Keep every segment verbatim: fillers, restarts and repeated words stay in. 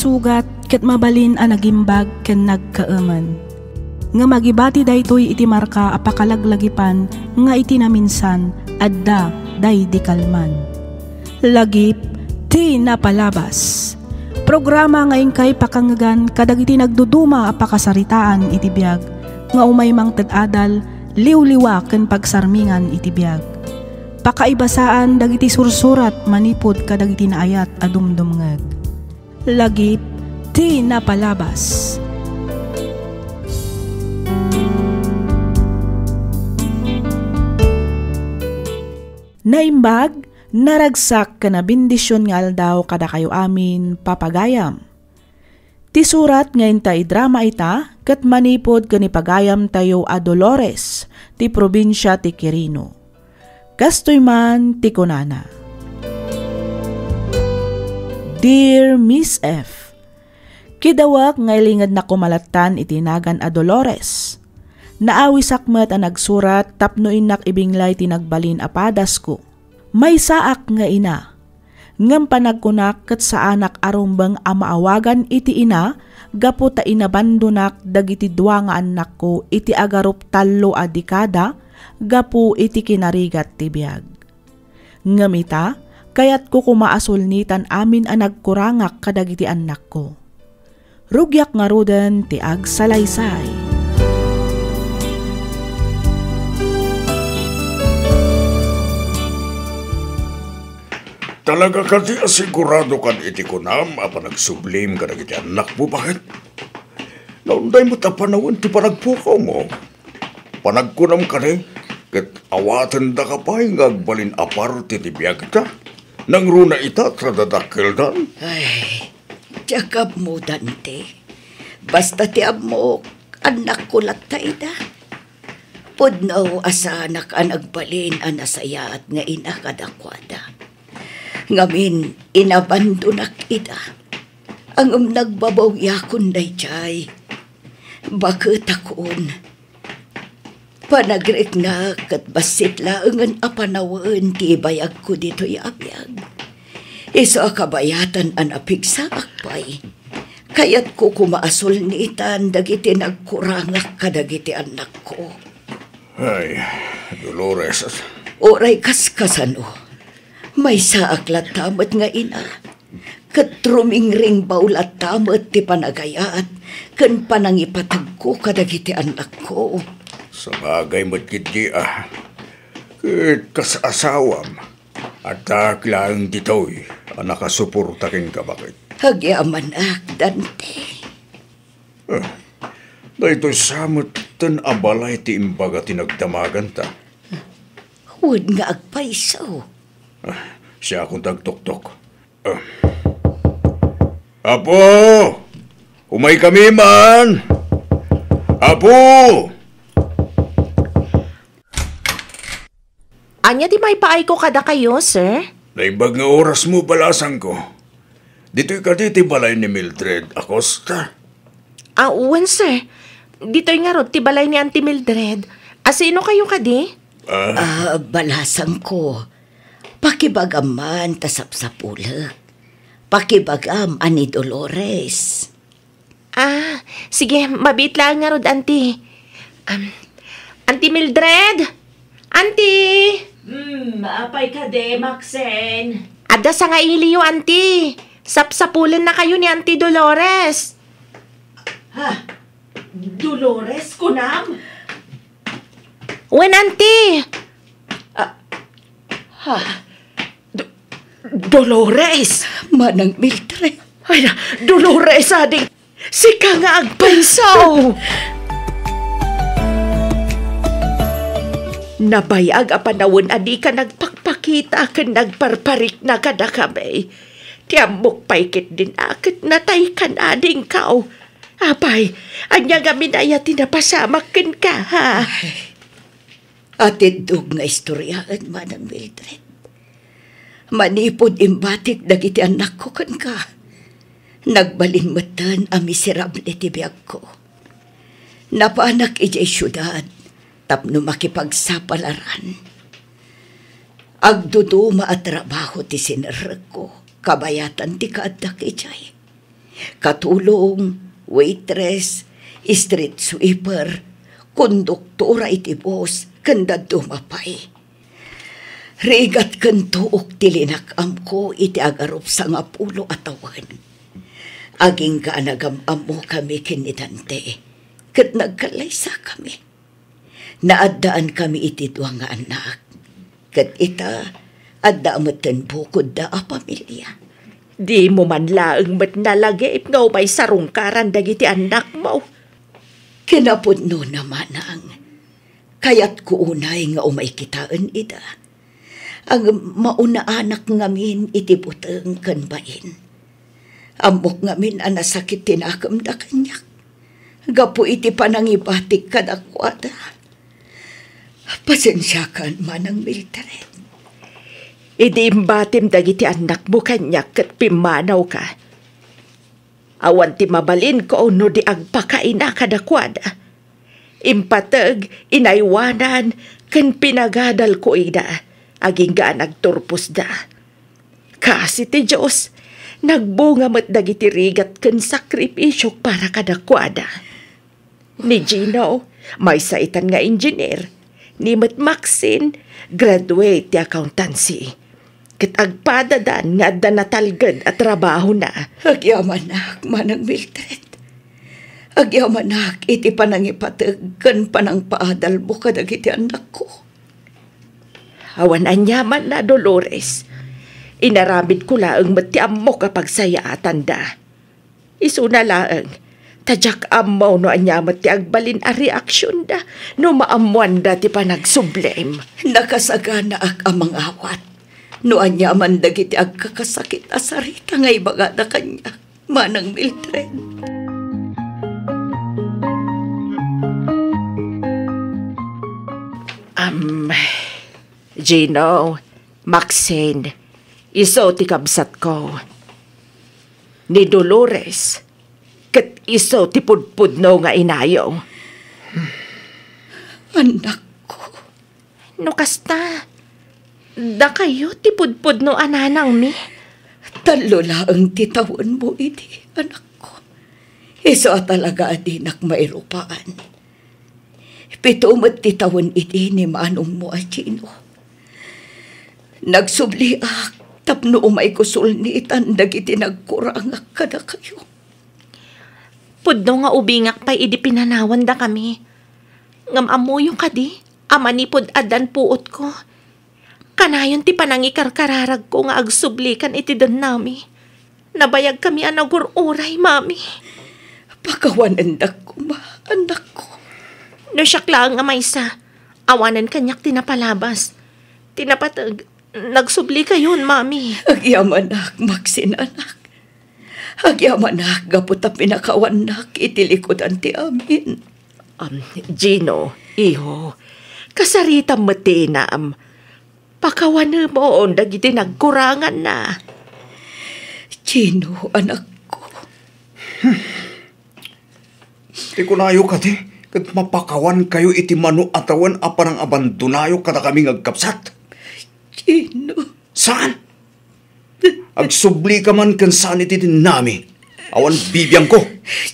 Sugat ket mabalin a nagimbag ken nagkaemen. Ngem agibati daytoy iti marka a pakalaglagipan nga iti naminsan, adda daydi kalman. Lagip ti napalabas. Programa nga inkay pakangngegan kadagiti nagduduma a pakasaritaan iti biag nga umay mangted adal, liwliwa ken pagsarmingan iti biag. Pakaibasaan dagiti sursurat manipud kadagiti naayat a dumdumngeg. Lagip ti napalabas. Naimbag, naragsak ken nabendision nga aldaw kadakayo amin, papagayam. Ti surat nga inta idrama ita ket manipud ken ni pagayamtayo a Dolores, ti probinsia ti Quirino. Kastoy man ti kunana, Dear Miss F, kidawak nga ilingednak koma lattan iti nagan a Dolores. Naawisak met a nagsurat tapno innak ibinglay ti nagbalin a padasko. Maysaak nga ina, ngem panagkunak ket saanak a rumbeng a maawagan iti ina gapu ta inabandonak dagiti dua nga annakko iti agarup tallo a dekada gapu iti kinarigat ti biag. Ngem ita, kayatko koma a sulnitan amin a nagkurangak kadagiti annakko. Rugiak ngaruden ti agsalaysay. Talaga kadi a sigurado kad iti kunam a panagsublim kadagiti annakmo, baket? Naunday met a panawen ti panagpukawmo. Panagkunam kadi, ket awatendaka pay nga agbalin a parte ti biagta? Nangruna ita ta dadakkeldan? Ay, diak ammo, Dante. Basta ti ammok, annakko latta ida. Pudno a saanak a nagbalin a nasayaat nga ina kadakuada. Ngamin, inabandonak ida. Ngem nagbabawiakon daydiay. Baketakon. Panagriknak ket bassit laengen a panawen ti ibayagko ditoy a biag. Isu a kabayatan a napigsaak pay. Kayatko koma a sulnitan dagiti nagkurangak kadagiti annakko. Ay, Dolores. Uray kaskasano, maysaak latta met nga ina, ket rumingringbaw latta met ti panagayat ken panangipategko kadagiti annakko. Sabagay met ketdi a, ket kas asawam, addaak laeng ditoy a nakasuporta kenka, baket? Agyamanak, Dante. Eh, daytoy sa metten a balay ti imbaga ti nagdamaganta. Wen nga agpayso. Ah, siakon ti agtoktok. Ah. Apo! Umaykami man! Apo! Ania ti maipaayko kadakayo, sir? Naimbag nga orasmo, balasangko. Ditoy kadi ti balay ni Mildred Acosta? Ah, wen, sir. Ditoy ngarud ti balay ni Auntie Mildred. Asino kayo kadi? Ah. Ah, balasangko. Pakibagam man ta sapsapulek. Pakibagam a ni Dolores. Ah, sige, mabiit laeng ngarud, Auntie. Um, Auntie Mildred? Auntie! Hmm, apay kadi, Maxen? Adda sangailiyo, Auntie. Sapsapulennakayo ni Auntie Dolores. Ha? Dolores, kunam? Wen, Auntie. Ah, ha? Do-, Dolores! Manang Mildred. Ay, Dolores, ading, sika nga agpayso! Nabayag a panawen a dika nagpakpakita ken nagparparikna kadakami. Ti ammok pay ketdin a ket nataykan adingko. Apay, ania ngamin aya ti napasamak kenka, ha? Ay. Atiddog nga istoriaen, Manang Mildred. Manipud imbatik dagiti annakko kenka, nagbalin metten a miserable ti biagko. Napanak idiay siudad tapno makipagsapalaran. Agduduma a trabaho ti sinerrekko, kabayatan ti kaaddak idiay. Katulong, waitress, street sweeper, konduktora iti bus, ken dadduma pay. Rigat ken tuok ti linak-amko iti agarup sangapulo a tawen. Agingga a nagam-ammokami ken ni Dante, ket nagkallaysakami. Naaddaankami iti dua nga annak, ket ita, adda metten bukodda a pamilia. Dimo man laeng met nalagip nga umay sarungkaran dagiti annakmo. Kinapudnona, manang. Kayatko unay nga umay kitaen ida. Ngem maunaanak ngamin iti buteng ken bain. Ammok ngamin a nasakit ti nakemda kaniak gapu iti panangibatik kadakuada. Pasensiakan, Manang Mildred. Idi imbatim dagiti annakmo kaniak ket pimmanawka, awan ti mabalinko no di agpakaina kadakuada. Impateg, inaywanan, ken pinagadalko ida, agingga a nagturposda. Kaasi ti Dios, nagbunga met dagiti rigat ken sakripisiok para kadakuada. Ni Gino, maysa itan nga engineer. Ni met Maxine, graduate ti accountancy. Ket agpadadan nga adda natalged a trabahona. Agyamanak, Manang Mildred. Agyamanak iti panangipateg ken panangpaadalmo kadagiti annakko. Awan aniamanna, Dolores. Inaramidko laeng met ti ammok a pagsayaatanda. Isuna laeng, ta diak ammo no ania met ti agbalin a reaksionda no maammoanda ti panagsublim. Nakasaganaak a mangawat no aniaman dagiti agkakasakit a sarita nga ibagada kaniak, Manang Mildred. Am, Gino, Maxine, isu ti kabsatko. Ni Dolores, ket isu ti pudpudno nga inayo. Annakko. No kasta, dakayo ti pudpudno a nanangmi? Tallo laeng ti tawenmo idi, anakko. Isu a talaga a dinak mairupaan. Pito met ti tawen idi ni manongmo a Gino. Nagsubliak tapno umayko sulnitan dagiti nagkurangak kadakayo. Pudno nga ubingak pay idi pinanawandakami. Ngem ammoyo kadi a manipud addan puotko, kanayon ti panangikarkararagko nga agsublikan iti dennami. Nabayagkami a nagur-uray, Mami. Pakawanendak koma, anakko. No siak laeng a maysa, awanen kaniak ti napalabas. Ti napateg, nagsublikayon, Mami. Agyamanak, Maxine, anak. Agyamanak gapu ta pinakawannak iti likudan ti amin. Am, Gino, iho, kasaritam met ti inam. Pakawanemon dagiti nagkuranganna. Gino, anakko. Ti kunayo kadi, ket mapakawankayo iti mano a tawen a panangabandonayo kadakami nga agkabsat? Gino. Saan? Agsubli ka man ken saan iti dennami. Awan bibiangko.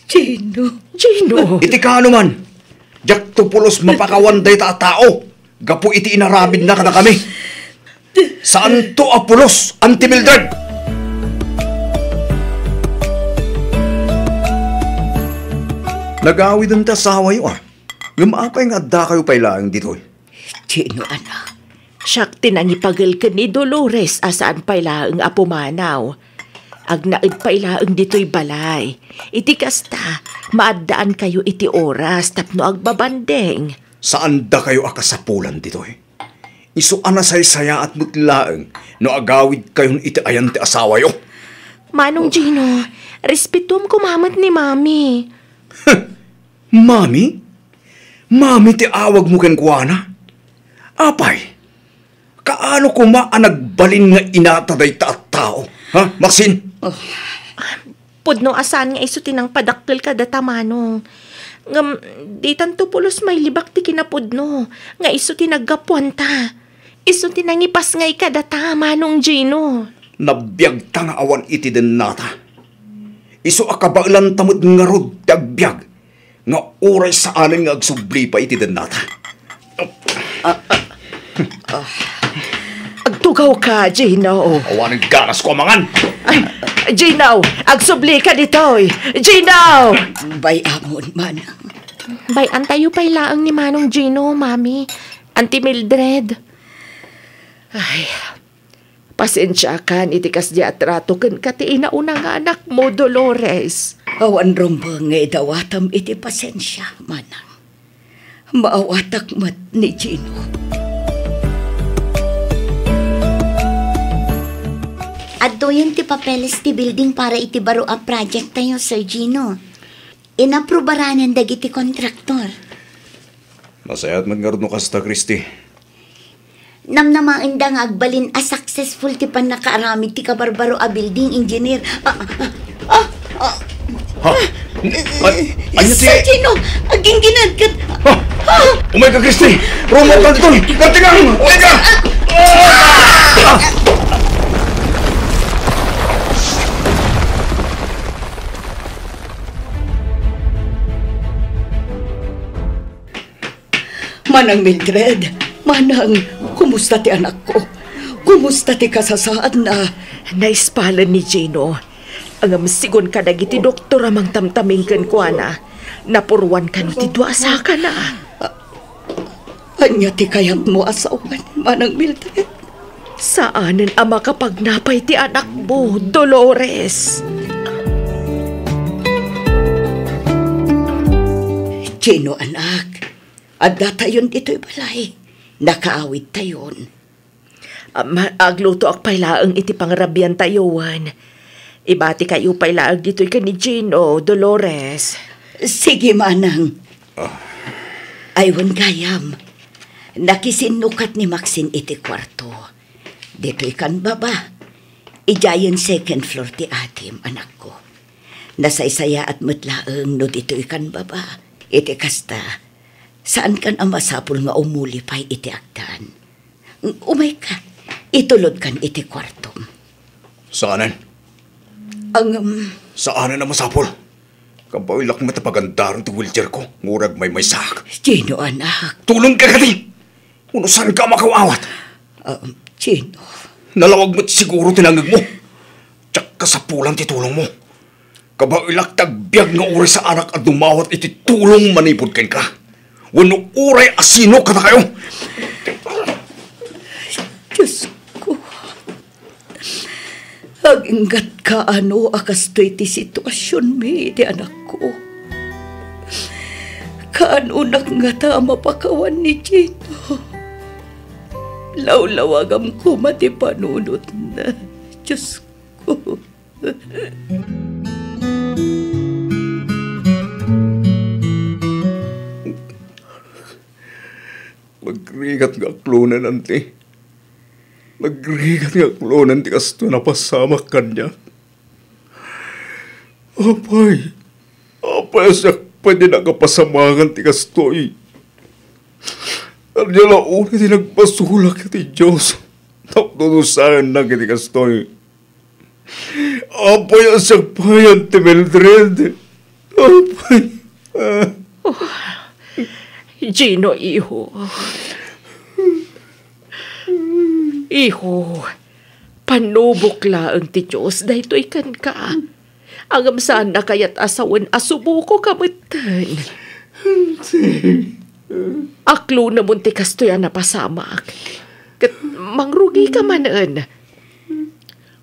Gino. Gino. Iti kaano man, diakto pulos mapakawan dayta a tao gapu iti inaramidna kadakami. Saanto a pulos, Auntie Mildred. Nagawiden ti asawayo, a. Ngem apay nga addakayo pay laeng ditoy? Gino, anak. Siak ti nangipagel ken ni Dolores a saan pay laeng a pumanaw. Agnaed pay laeng ditoy balay. Iti kasta, maaddaankayo iti oras tapno agbabanding. Saandakayo a kasapulan ditoy. Isu a nasaysayaat met laeng no agawidkayon iti ayan ti asawayo. Manong Gino, respetuam koma met ni Mami. Mami? Mami ti awagmo kenkuana? Apay, kaano koma a nagbalin nga inata dayta a tao? Ha, Maxine? Oh. Pudno a saan nga isu ti nangpadakkel kadata, Manong. Ngem, ditanto pulos mailibak ti kinapudno nga isu ti naggapuanta. Isu ti nangipasngay kadata, Manong Gino. Nabiagta nga awan iti dennata. Isu a kabaelanta met ngarud ti agbiag nga uray saanen nga agsubli pay iti dennata. Agtugawka, Gino. Awanen ganasko a mangan. Ay, Gino, agsublika ditoy. Gino! Bay-amon, manang. Bay-antayo pay laeng ni Manong Gino, Mami. Auntie Mildred. Ay, pasensiakan iti kasdi a trato kenka ti inauna nga anakmo, Dolores. Awan rumbeng nga idawatam iti pasensia, manang. Maawatak met ni Gino. Adtoyen ti papeles ti building para iti baro a project tayo, Sir Gino. Inaprubaran dagiti kontraktor. Nasayaat met ngarud no kasta, Christy. Namnamaenda nga agbalin a successful ti pannakaaramid ti kabarbaro a building engineer. Ah, ah, ah, ah. Ha? Ay, ania ti Sir Gino, agingginaed ket Ah! Ah! Umay ka, Christy! Rumor ka ditoy! Gantingang! Umay ka! Ah! Manang Mildred, Manang, kumusta ti anakko? Kumusta ti kasasaadna? Naispalen ni Gino. Ngem sigun kadagiti doktor a mangtamtaming kenkuana, napuruan kano ti dua a sakana. A-, ania ti kayatmo a sawen, Manang Mildred? Saanen a makapagnapay ti anakmo, Dolores. Gino, anak, addatayon ditoy balay. Nakaawidtayon. Am, aglutoak pay laeng iti pangrabiantayo wen. Ibatikayo pay laeng ditoy ken ni Gino, Dolores. Sige, manang. Ah. Ay, wen gayam. Nakisinnukat ni Maxine iti kuarto. Ditoy kan baba. Idiayen second floor ti atim, anakko. Nasaysayaat met laeng no ditoy kan baba. Iti kasta, saankan a masapul nga umuli pay iti agdan. Umayka, itulodkan iti kuartom. Saanen? Ngem, saanen a masapul. Kabaelak met a pagandaren ti wheelchairko, nga uray agmaymaysaak. Gino, anak. Tulongka kadi! Wenno saanka a makaw-awat? Ah, Gino. Nalawag met siguro ti nangngegmo. Diak kasapulan ti tulongmo. Kabaelak ti agbiag nga uray saanak a dumawat iti tulong manipud kenka. Wenno uray a sino kadakayo. Diosko, aginggatka no a kastoy ti situasionmi iti anakko. Kaanonak ngata a mapakawan ni Gino. Lawlawagam koma ti panunotna, Diosko. Nagrigat nga aklonen, anti. Nagrigat nga aklonen ti kastoy a napasamak kaniak. Apay, apay, a siak pay ti nakapasamakan ti kastoy. Ania la unay ti nagpasulak iti Dios tapno dusaennak iti kastoy. Apay a siak pay, Auntie Mildred? Apay. Oh, Gino, iho. Iho, panubok laeng ti Dios daytoy kenka. Ngem saanna kayat a sawen a subokoka metten. Aklonamon ti kastoy a napasamak. Ket mangrugika manen.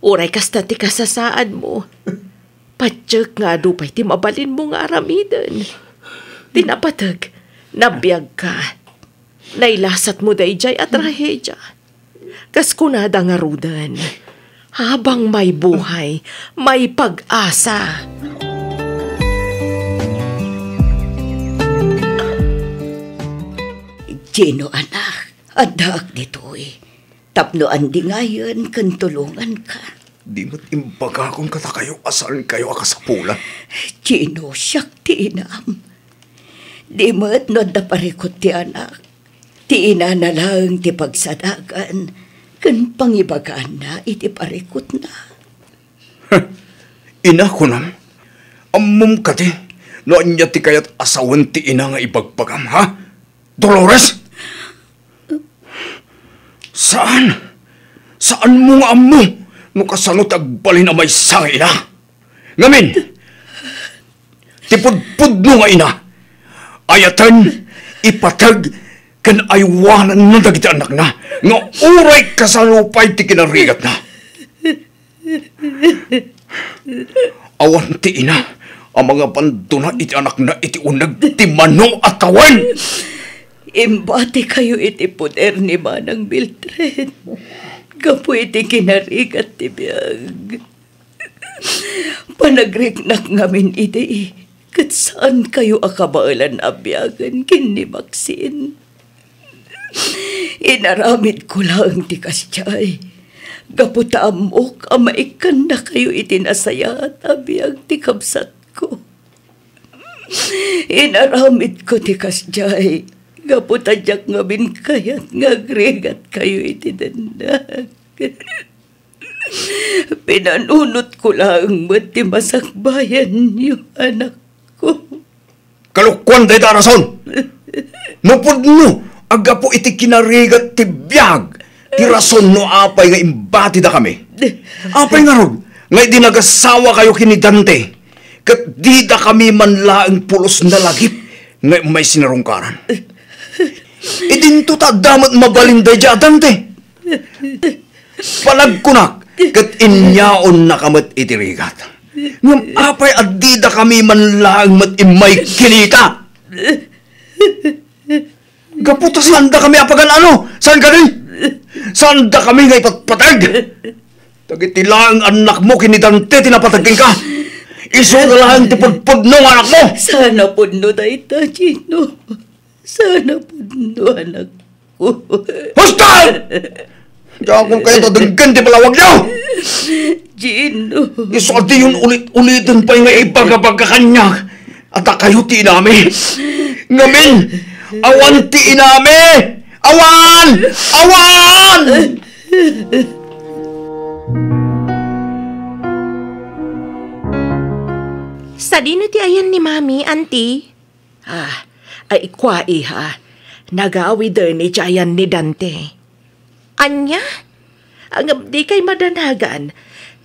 Uray kasta ti kasasaadmo, patiek nga adu pay ti mabalinmo nga aramiden. Ti napateg, nabiagka. Nailasatmo daydiay a trahedia. Kas kunada ngaruden, habang may buhay, may pag-asa. Gino, anak, addaak ditoy. Tapno andingayen ken tulonganka. Di met imbagakon kadakayo a saankayo a kasapulan. Gino, siak ti inam. Di met no adda parikut ti anak, ti inana laeng ti pagsadagan ken pangibagaanna iti parikutna. Ina, kunam? Ammom kadi no ania ti kayat a sawen ti ina nga ibagbagam, ha? Dolores? Saan? Saanmo nga ammo no kasano ti agbalin a maysa nga ina? Ngamin, ti pudpudno nga ina, ayaten, ipateg, ken aywananna dagiti annakna nga uray kasano pay ti kinarigatna. Awan ti ina a mangabandona iti anakna iti uneg ti mano a tawen. Imbatikayo iti poder ni Manang Mildred gapu iti kinarigat ti biag. Panagriknak ngamin idi, ket saankayo a kabaelan a biagen ken ni Maxine. Inaramidko laeng ti kasdiay, gapu ta ammok a maikkannakayo iti nasayaat a biag ti kabsatko. Inaramidko ti kasdiay, gapu ta diak ngamin kayat nga agrigatkayo iti dennak. Pinanunotko laeng met ti masakbayanyo, anakko. Kalokuan dayta a rason! No pudno a gapu iti kinarigat ti biag ti rason no apay nga imbatidakami. Apay ngarud nga idi nagasawakayo ken ni Dante, ket didakami man laeng pulos nalagip nga immay sinarungkaran? Idinto ta adda met mabalin daydiay a Dante. Panagkunak ket inyaonnaka met iti rigat. Ngem apay a didakami man laeng met immay kinita? Gapu ta saandakami a pagan-ano? Saan kadi? Saandakami nga ipatpateg? Dagiti laeng annakmo ken ni Dante ti napateg kenka. Isuna laeng ti pudpudno nga anakmo. Sana pudno dayta, Gino. Sana pudno, anakko. Husto! Diakon kayat a denggen ti panawagyo! Gino. Isu a diyon ulit-uliten pay nga ibagabaga kaniak a dakayo ti inami. Ngamin, awan ti inami! Awan! Awan! Sadino ti ayan ni Mami, Auntie? Ah, ay kua, iha. Nagawiden iti ayan ni Dante. Ania? Ngem dikay madanagan,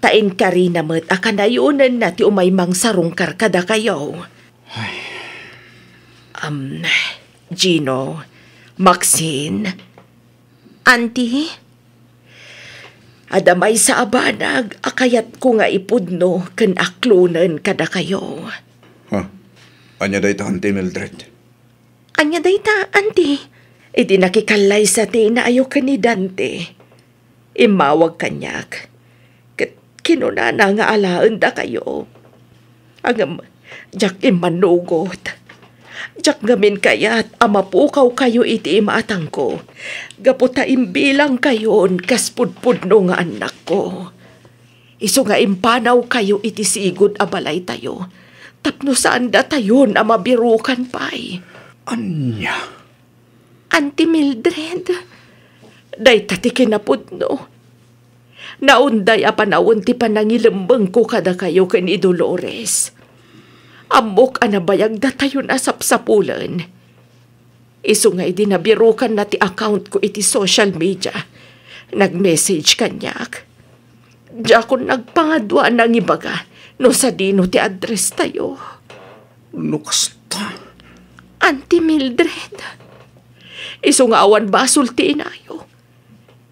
ta inkarina met a kanayonenna ti umay mangsarungkar kadakayo. Ay. Am, Gino, Maxine, Auntie, adda maysa a banag a kayatko nga ipudno ken aklonen kadakayo. Ha? Ania dayta, Auntie Mildred? Ania dayta, Auntie? Idi nakikallaysa ti inaayo ken ni Dante, immawag kaniak. Ket kinunana nga alaendakayo. Ngem diak immanugot. Diak ngamin kayat a mapukawkayo iti imatangko, gapu ta imbilangkayon kas pudpudno nga annakko. Isu nga impanawkayo iti sigud a balaytayo, tapno saan datayon a mabirukan pay. Ania? Auntie Mildred, dayta ti kinapudno. Naunday a panawen ti panangilemmengko kadakayo ken ni Dolores. Ammok a nabayag datayon a sapsapulen. Isu nga idi nabirukanna ti accountko iti social media, nag-message kaniak. Diakon nagpangadua a nangibaga no sadino ti address tayo. No kasta. Auntie Mildred, isu nga awan basol ti inayo.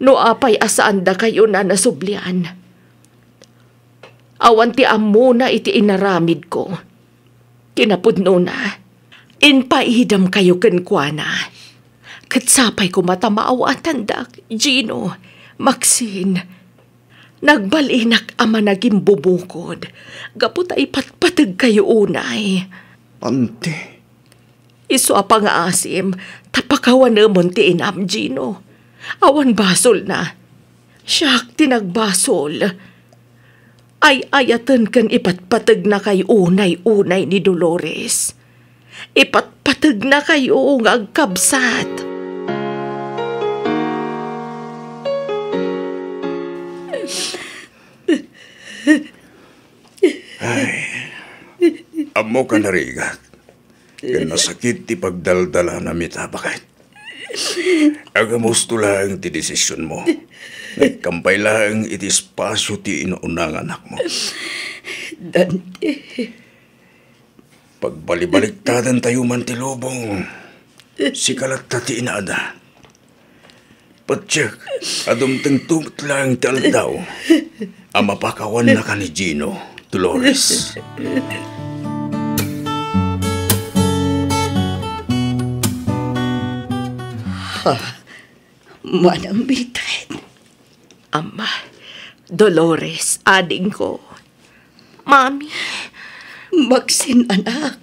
No apay a saandakayo a nasublian. Awan ti ammona iti inaramidko. Kinapudnona, impaidamkayo kenkuana. Ket sapay koma ta maawatandak, Gino, Maxine. Nagbalinak a managimbubukod gapu ta ipatpategkayo unay. Auntie. Isu a pangaasim ta pakawanemon ti inam, Gino. Awan basolna. Siak ti nagbasol. Ay-ayaten ken ipatpategnakay unay-unay ni Dolores. Ipatpategnakayo nga agkabsat. Ay. O kanarigat, ken nasakit ti pagdaldalanam ita, baket. Agamusto laeng ti desisionmo. Nagkampay laeng iti espasio ti inuna nga anakmo. Dante. Pagbalibaliktadantayo man ti lubong, sika latta ti inaada. Patiek a dumtengto met laeng ti aldaw a mapakawannaka ni Gino, Dolores. Ha? Manang Mildred? Ama, Dolores, adingko. Mami. Maxine, anak.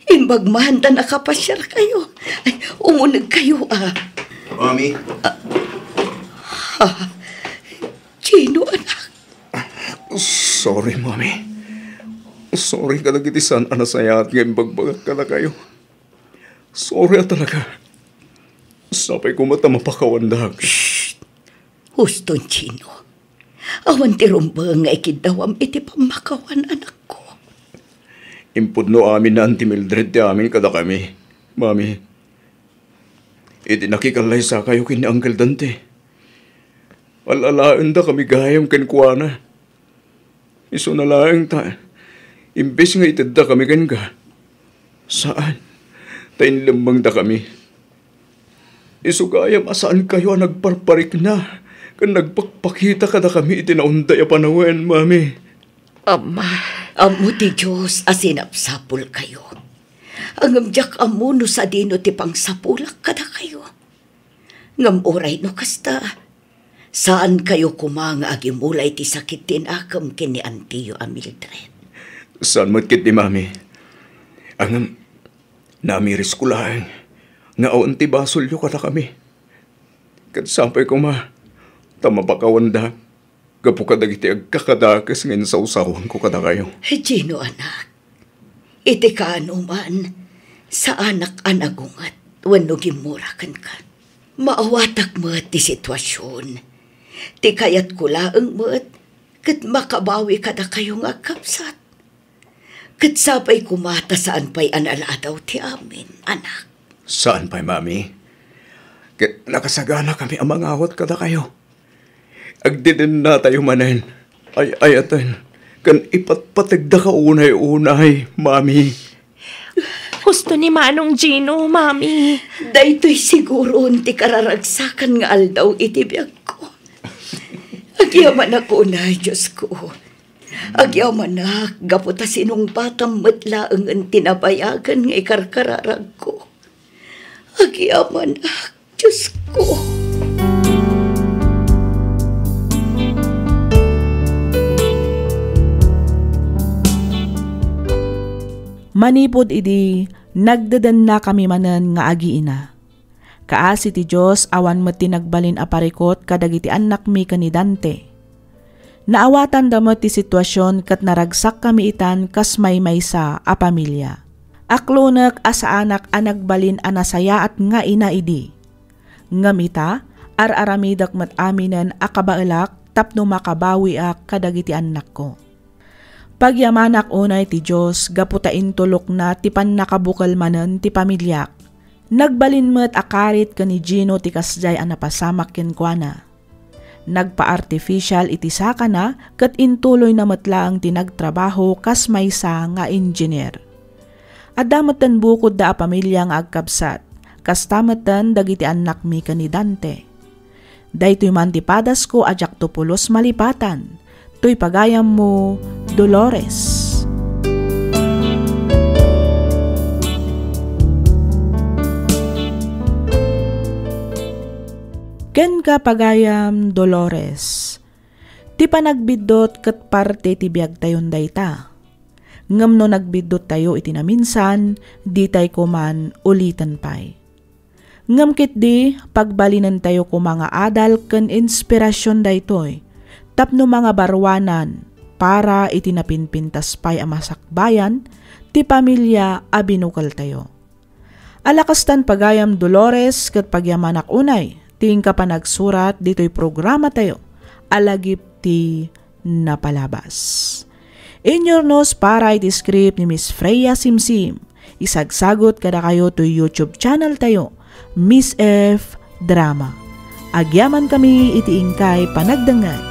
Imbag man ta nakapasiarkayo. Ay, umunegkayo, ah. Mami. Ah, ha? Gino, anak? Sorry, Mami. Sorry kadagiti saan a nasayaat nga imbagbagak kadakayo. Sorry a talaga. Sapay koma ta mapakawandak. Shh! Huston, Gino. Awan ti rumbeng nga ikiddawam iti pammakawan, anakko. Impudno amin ni Auntie Mildred ti amin kadakami, Mami. Iti nakikallaysakayo ken ni Uncle Dante, al-alaendakami gayam kenkuana. Isuna laeng ta, imbes nga iteddakami kenka, saan, ta inlemmengdakami. Isu gayam a saankayo a nagparparikna ken nagpakpakita kadakami iti naunday a panawen, Mami. Ama. Ammo ti Dios a sinapsapulkayo. Ngem diak ammo no sadino ti pangsapulak kadakayo. Ngem uray no kasta, saankayo koma nga agimula iti sakit ti nakem ken ni antiyo a Mildred. Saan met ketdi, Mami. Ngem, namirisko laeng nga awan ti basolyo kadakami. Ket sapay koma ta mapakawanda gapu kadagiti agkakadakes nga insawsawanko kadakayo. Gino, anak, iti kaano man, saanak a nagunget wenno gimmura kenka. Maawatak met ti situasion. Ti kayatko laeng met ket makabawi kadakayo nga agkabsat. Ket sapay koma ta saan pay a naladaw ti amin, anak. Saan pay, Mami. Ket nakasaganakami a mangawat kadakayo. Agdedennatayo manen. Ay-ayaten ken ipatpategdaka unay-unay, Mami. Husto ni Manong Gino, Mami. Daytoy siguron ti kararagsakan nga aldaw iti biagko. Agyamanak unay, Diosko. Agyamanak gapu ta sinungbatam met laengen ti nabayagen nga ikarkararagko. Agyamanak, Diosko. Manipud idi, nagdedennakami manen nga agiina. Kaasi ti Dios, awan met ti nagbalin a parikut kadagiti annakmi ken ni Dante. Naawatanda met ti situasion ket naragsakkami itan kas maymaysa a pamilia. Aklonek a saanak a nagbalin a nasayaat nga ina idi. Ngem ita, ar-aramidek met aminen a kabaelak tapno makabawiak kadagiti annakko. Pagyamanak unay ti Dios gapu ta intulokna ti pannakabukel manen ti pamiliak. Nagbalin met a karit ken ni Gino ti kasdiay a napasamak kenkuana. Nagpa-artificial iti sakana ket intuloyna met laeng ti nagtrabaho kas maysa nga engineer. Adda metten bukodda a pamilia nga agkabsat, kasta metten dagiti annakmi ken ni Dante. Daytoy man ti padasko a diakto pulos malipatan. Toy pagayammo, Dolores. Kenka, pagayam Dolores, ti panagbiddut ket parte ti biagtayon dayta. Ngem no nagbiddut tayo iti naminsan, ditay koman uliten pay. Ngem ketdi, pagbalinentayo koma nga adal ken inspirasion daytoy, tapno mangabaruanan para iti napinpintas pay a masakbayan ti pamilia a binukeltayo. Ala kastan, pagayam Dolores, ket pagyamanak unay ti inka panagsurat ditoy programatayo a Lagip ti Napalabas. Inyurnos para iti script ni Miss Freya Simsim. Isagsagot kadakayo toy YouTube channel tayo, Miss F Drama. Agyaman kami iti inkay panagdengngeg.